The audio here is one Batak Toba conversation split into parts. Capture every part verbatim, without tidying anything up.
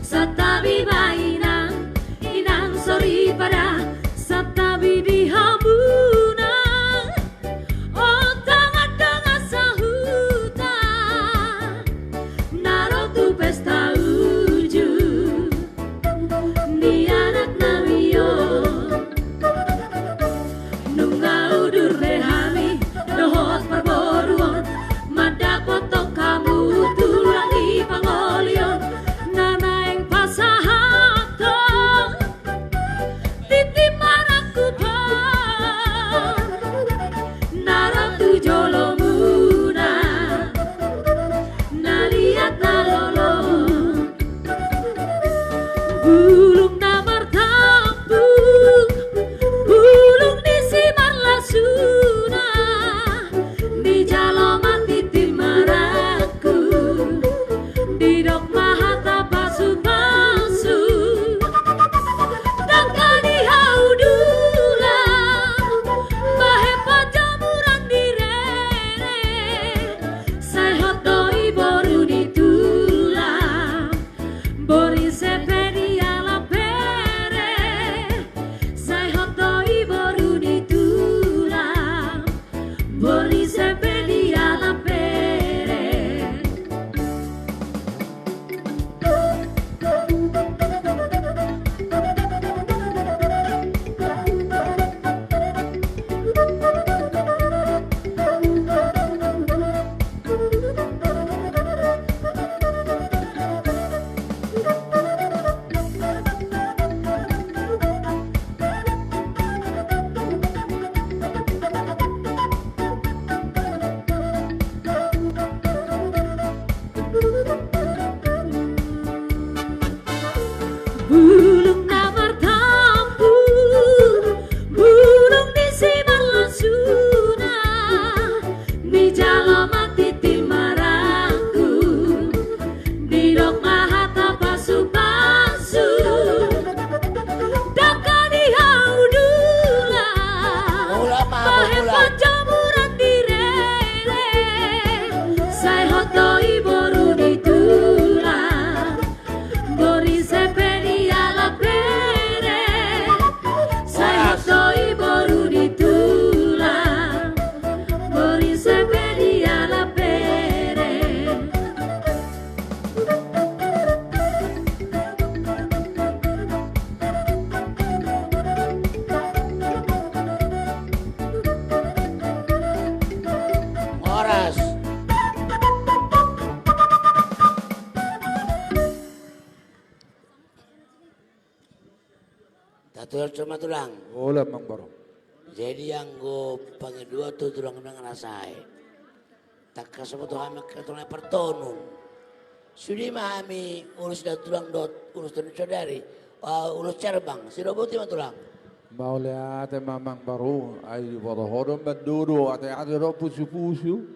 Santabi ma inang, inang soripada, santabi di hamuna. On tangan-tangan sahuta, na ro tu pesta uju ni anak nami on. Nunga udur be hami dohot parboruon, mandapothon hamu tulang ni pangoli on, na naeng pasahathon tintin marangkup on, na ro tu jolomuna, na liat na lolo. Bulung na martampuk, bulung ni simarlasuna, dijalo ma tintin marangkup, didok ma hata pasupasu. Dangka di hau dulang, bahen panjomuran di rere, sai hot do i boru ni tulang. Boru i ise pe dialap bere, sai hot do i boru ni tulang. Boru i ise pe dialap bere. Bulung na martampuk, bulung ni simarlasuna, dijalo ma tintin marangkup, didok ma hata pasupasu. Dangka di hau dulang, bahen panjomuran di rere, sai hot do i boru ni tulang. Boru i ise pe dialap bere, sai hot do i boru ni tulang. Boru i ise pe dialap bere. Horas. Tatolhas ma tulang. Olo amang boru. Jadi anggo pangidoan tu tulang na sae, tangkas ma tu hami angka tulang partonun. Sude ma hami ulos datulang dohot ulos tonun saudari, ah, ulos cerbang. Sidoboti ma tulang. Mauliate ma amang boru, ai diboto ho do mandodo, ate-ate do pusu-pusu.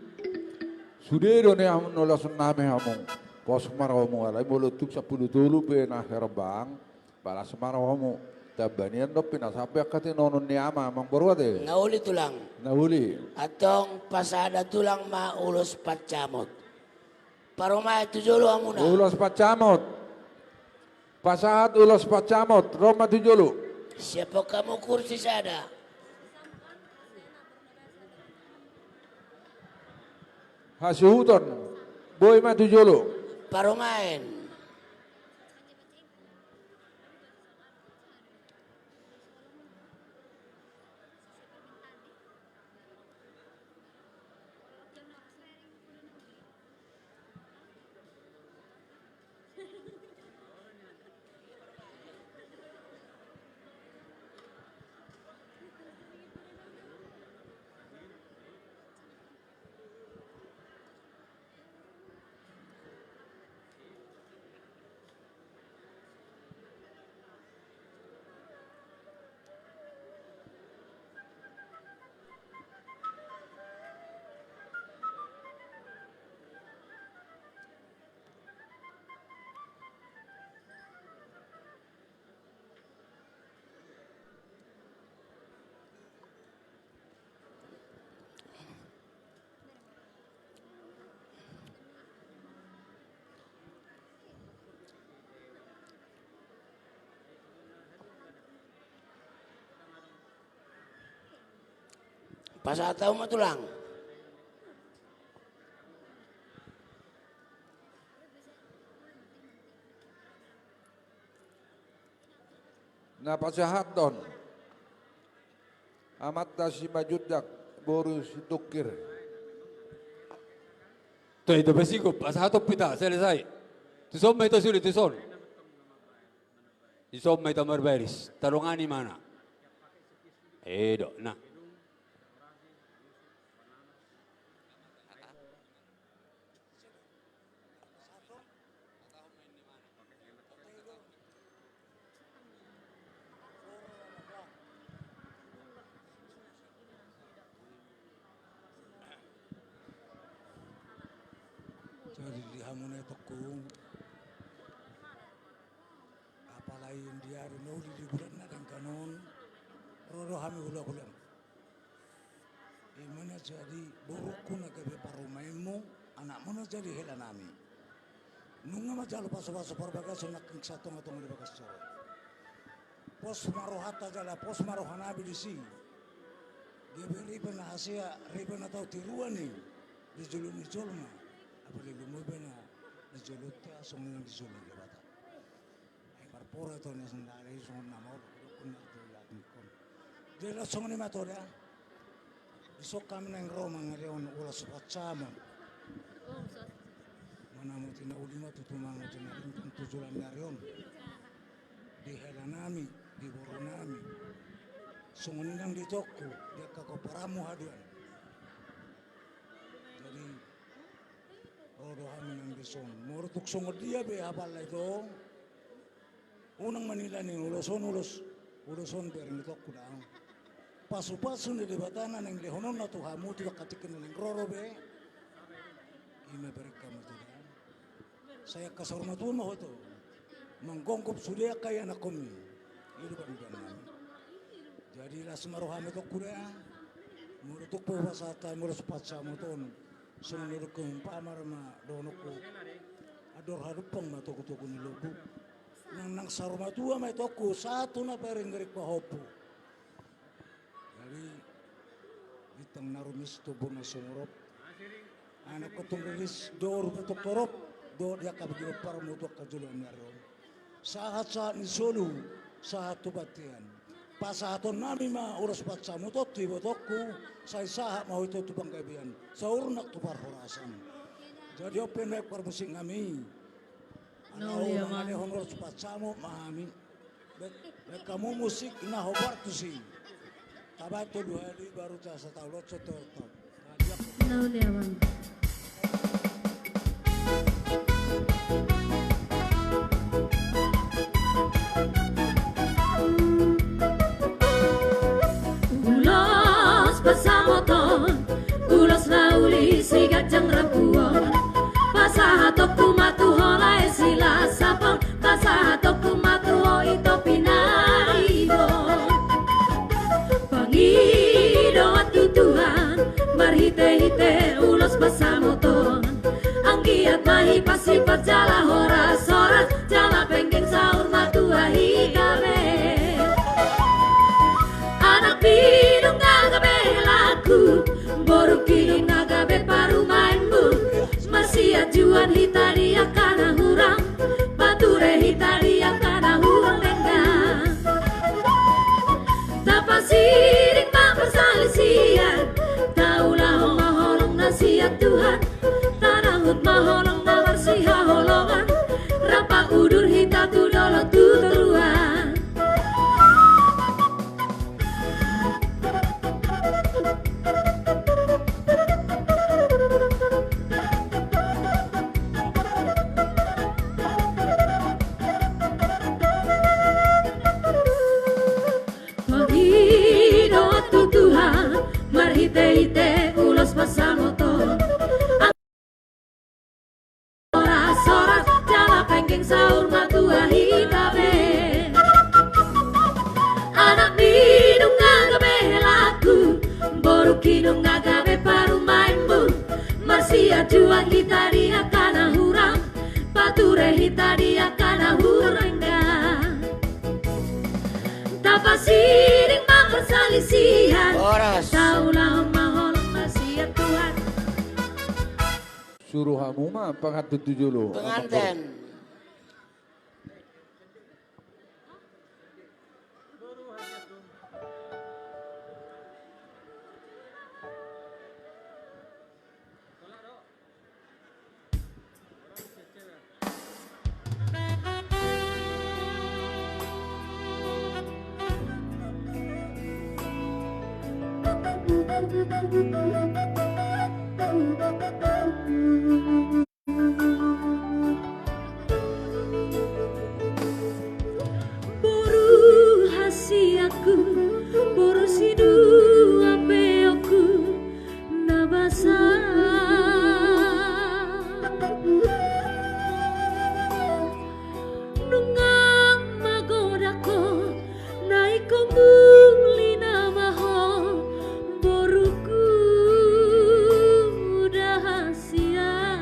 Sude do nian hamu na ulos nami hamu. Pos ma rohamu, alai molo tung sampulu tolu pe na herbang, balas ma rohamu. Tamba nian do pe na sampe angka tinonon ni ama, amang boru ate. Na uli tulang. Na uli. Antong pasahat datulang ma ulos pancamot. Parumaen tu jolo hamuna. Ulos pancamot. Pasahat ulos pancamot, ro ma tu jolo. Siaphon hamu kursi sada. Hasuhuton, boi ma tu jolo. Parumaen. Pasahat hamu ma tulang. Na pasahathon amanta Simanjuntak boru Situngkir. Toe, ito pasigop, pasahathon hita, selesai. Tuson ma ito sude, tuson. Tuson ma ito marbaris, tadongani ma na. Edo, na. Jadi di hamu na itongku, apalagi di ari na uli di bulan na denggan on, ro do hami hulahula. Ima na jadi borungku na gabe parumaenmu, anakmu na jadi hela nami. Nunga manjalo pasupasu parbagason nangkin satongatonga di bagas joro. Pos ma rohanta jala pos ma roha nami disi. Gabe ripe na hasea, ripe na tau tiruan i di jolo ni jolma. Apalagi lumobi na di jolonta songon i nang di jolo ni Debata. Ai marpora to na sandala i songon na maol. Jala songon i ma to da. Dison hami naeng ro mangalehon ulos pansamot. Manamoti na uli ma tutu, manamoti na ringkot tu joloan ni ari on. Di hela nami, di boru nami. Songon i nang di itongku, di angka pomparanmu haduan. Jadi ro do hami nang dison. Molo tung songon dia pe hapalna ito, unang manilani ulos on, ulos, ulos on pe ringkot tu itongku da. Pasupasu ni Debata na naeng lehononna tu hamu tu angka tingki na naeng ro ro be. Ima bereng hamu tu da. Sai angka saur matua ma ho ito. Manggonggop sude angka ianakhonmi. I do pangidoan nami. Jadi las ma roham itongku da. Molo tung pe hupasahat hami ulos pansamot on, songon na didok umpama ma dohononku. Andor hadumpang ma togutogu ni lombu. Nang, nang saur matua ma itongku, sahat tu na paringgaring pahompu. Jadi bintang na rumiris, tobu na sumurop, anak tung riris, dohot rupa tung torop, dohot di angka pingkiran parmutu angka joloan ni ari on. Sahat sahat ni solu, sahat tu bontean. Pasahaton nami ma ulos pansamot on tu ibotongku, sai sahat ma ho ito tu panggabean, saur matua tu parhorasan. Jadi on pe naeng parmusik nami. Ala na uli, Amang. Mangalehon ulos pansamot ma hami. Baen, baen hamu musik na hombar tusi. Tabaen tolu hali baru jasa taulon sotorta. Na uli, Amang. Ulos pansamot on, ulos na uli siganjang rambu on. Pasahatonku ma tu ho lae Silasapon, pasahatonku ma tu ho ito pinaribot. Pangidoan tu Tuhan marhitehite ulos pansamot on. Anggiat ma hipasipat jala horashoras, jala penggeng saur matua hita be. Anak ni nunga gabe helaku, boru ni nunga gabe parumaenmu. Marsian juan hita di angka na hurang, pature hita di angka na hurang denggan. Tapasiring ma parsalisian, taulahon ma holong na sian Tuhan. Tanahut ma holong na marsihaholongan, rap udur hita tu dolok tu toruan. Pangidoan tu Tuhan marhitehite ulos pansamot on. Horashoras jala penggeng saur matua hita be. Anak ni nunga gabe helaku, boru ni nunga gabe parumaenmu. Marsian juan hita di angka na hurang, pature hita di angka na hurang denggan. Tapasiring ma parsalisian, horas, taulahon ma Suruh hamu ma pangantun tu jolo. Penganten. Boru hasianku, boru sinuapeonku na basa. Nunga magodang ho, na ingkon muli nama ho, boruku da hasian.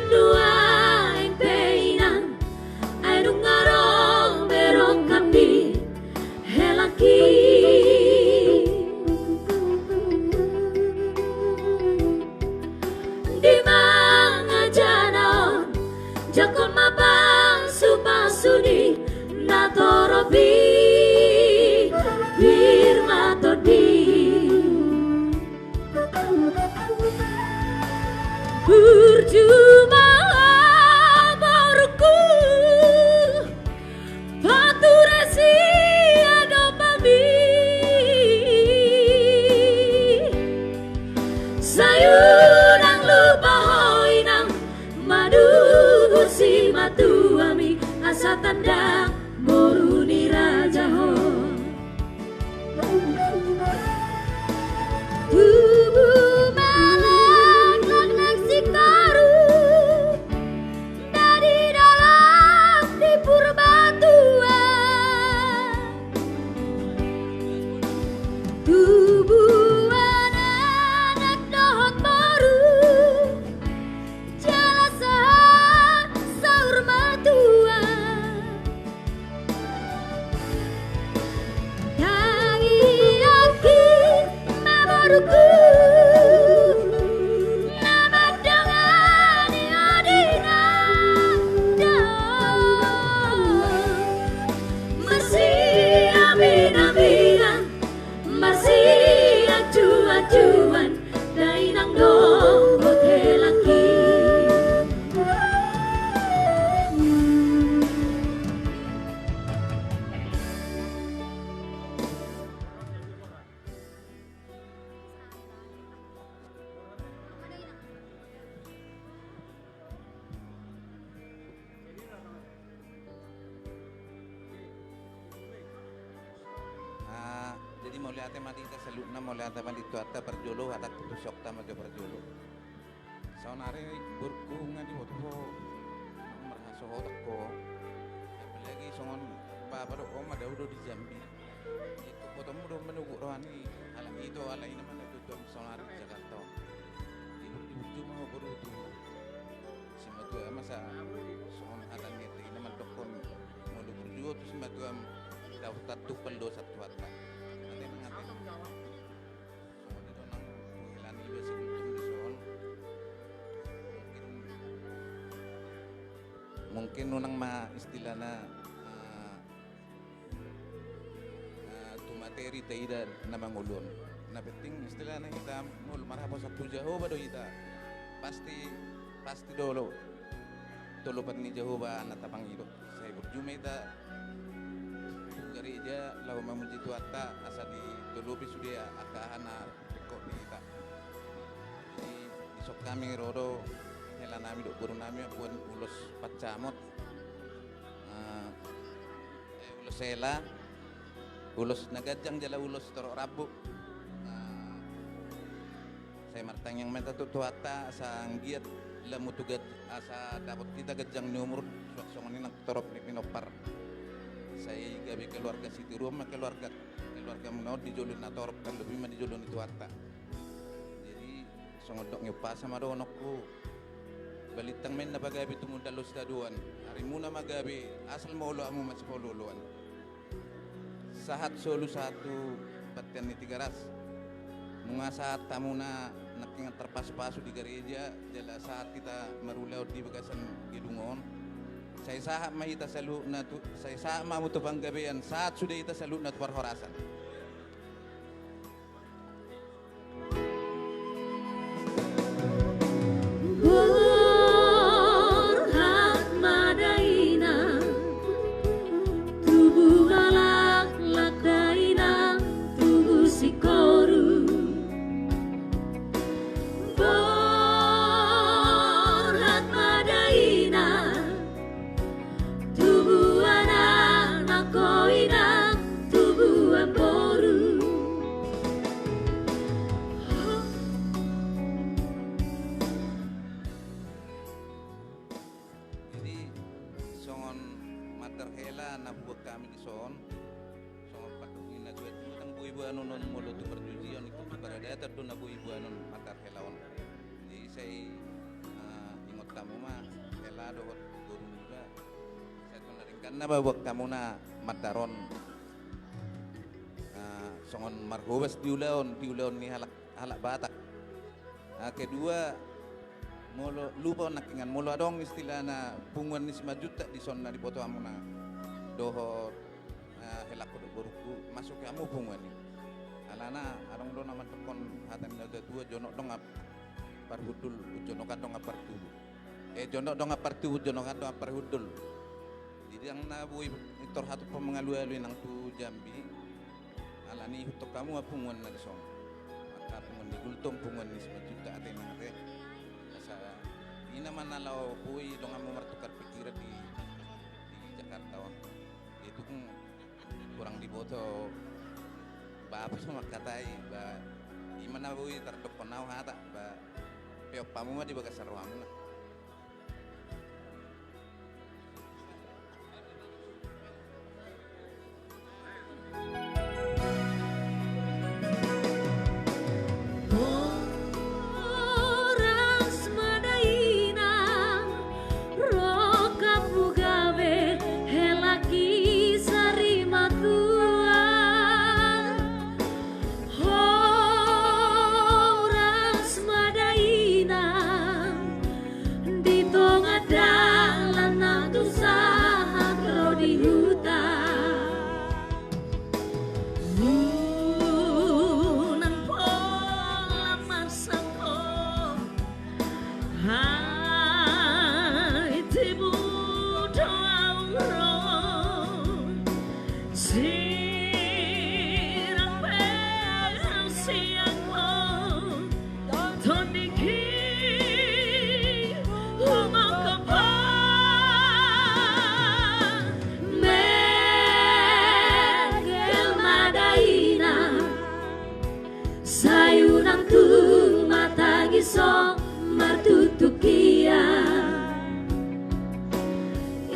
Nuaeng pe inang, ai nunga ro be rongkapmi, helangki. Di mangajana on, jangkon ma pasupasu ni natorop i, pir ma tondi. Burju ma ho boruku, pature siadopanmi. Sai unang lupa ho inang, manuhur simatuami, asa tanda boru ni raja ho. Tubu ma laklak na singkoru, na didolok di Purbatua. Tubuan anak dohot boru, jala sahat saur matua. Tangiangki ma boruku, na mandongani ho di nanda on. Masiaminamian, masianjuanjuan, dainang dohot helangki. Ah, jadi mauliate ma di hita saluhutna, mauliate ma di Tuhanta. Parjolo hatangku tu siokta ma jo parjolo. Saonari boruku nga diboto ho, marhasohotan ho. Apalagi songon bapa do ho, madao do di Jambi. Ingkon botomu do manogot roha ni halak i tu halak i na mandok tu saonari di Jakarta on. Di burju ma ho boru tu simatua, masa songon hata ni ate i na mandokkon, molo burju ho tu simatua, dao tantu pal do satu hata. Ate, mangate. Songon i do nang huhilani iba si Gultom dison. Mungkin, mungkin unang ma istilahna, eh, eh, tu materi taida na mangolu on. Na penting istilahna hita molo marhaposan tu Jahowa do hita, pasti, pasti do olo tolopan ni Jahowa na tapangido. Sai burju ma hita tu gareja laho mamuji Tuhanta asa ditolopi sude angka aha na ringkot di hita. Jadi, dison hami ro do helanami dohot borunami mamboan ulos pancamot. Eh, eh, ulos hela, ulos na ganjang jala ulos torop rambu. Eh, Sai martangiang ma hita tu Tuhanta asa anggiat lamu tu gan-, asa dapot hita ganjang ni umur, suang songon i nang torop ni pinompar. Sai gabe keluarga sitiruon ma keluarga, keluargamuna on di jolo ni na torop, tarlobi ma di jolo ni Tuhanta. Jadi, songon dok ni umpasa ma dohononku, balintang ma inna pagabe tumundalhon sitadoan, arimuna ma gabe, asal ma olo hamu masipaolooloan. Sahat solu, sahat tu bontean ni Tigaras. Nunga sahat hamuna nangkingan tarpasupasu di gareja, jala sahat hita marulaon di bagasan gedung on. Sai sahat ma hita saluhutna tu, sai sahat ma hamu tu panggabean, sahat sude hita saluhutna tu parhorasan. Borhat ma dainang, tubu ma laklak dainang, tubu singkoru. Borhat ma dainang, tubu anak nangkin inang, tubu amboru. Jadi, songon mandar hela na hubuat hami dison, songon pandok ni natuatua, ndang boi boanon on molo tu parjujion, ingkon tu paradaton do na boi boanon mandar hela on. Jadi sai, eh, ingot hamu ma, hela dohot boru niba. Sai songon na dengganna ma buat hamuna mandar on. Eh, songon marhobas di ulaon, di ulaon ni halak, halak Batak. Eh, kedua, molo, lupa on nangkingan, molo adong istilahna punguan ni Simanjuntak dison na diboto hamuna dohot, eh, helangku dohot borungku, masuki hamu punguan i. Alana adong do na mandokkon hata ni natuatua, jonok dongan parhundul, jonok dongan partubu. Eh, jonok dongan partubu, jonok dongan parhundul. Jadi ndang na boi pintor hatup mangalualu inang tu Jambi. Alani ihuthon hamu ma punguan na dison. Angka punguan ni Gultom, punguan ni Simanjuntak, ate inang ate. Asa i na ma na laho boi donganmu martukar pikiran di, di Jakarta on. Jadi tung kurang diboto bapa so mangkatai, ba, i ma na boi tardokkon au hata, ba, peop hamu ma di bagasan rohamuna. Horas ma dainang, rongkapmu gabe, helangki sarimatua. Horas ma dainang, di tonga dalan na tung sahat ro di huta. Unang pola marsangkot, ai tibu do au ro. Sirang pe sian ho, tondingki humongkop ho. Mengkel ma dainang, sai unang tung martangis ho martutukian.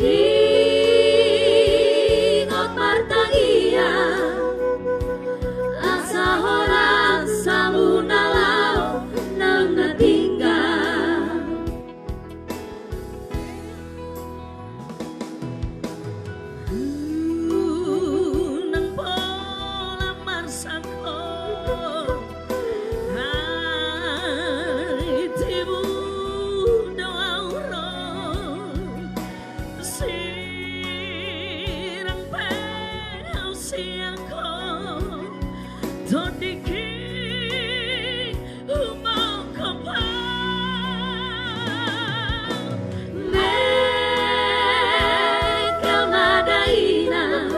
Ingot martangiang, asa horas hamu na laho, naung na tinggal. Unang pola marsangkot, ai tibu do au ro. Sirang pe au sian ho, tondingki humongkop ho. Mengkel ma dainang,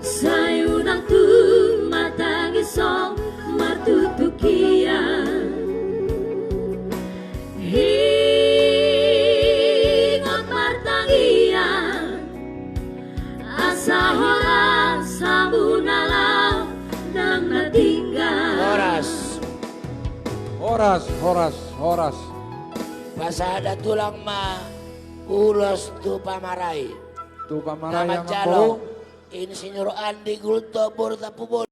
sai unang tung martangis ho martutukian. Ingot martangiang, asa horas hamu na laho, naung na tinggal. Horas. Horas, horas, horas. Pasada tulang ma ulos tu pamarai. Tu pamarai. Na manjalo, amangboru. Insinyur Andi Gultom, boru Tampubolon.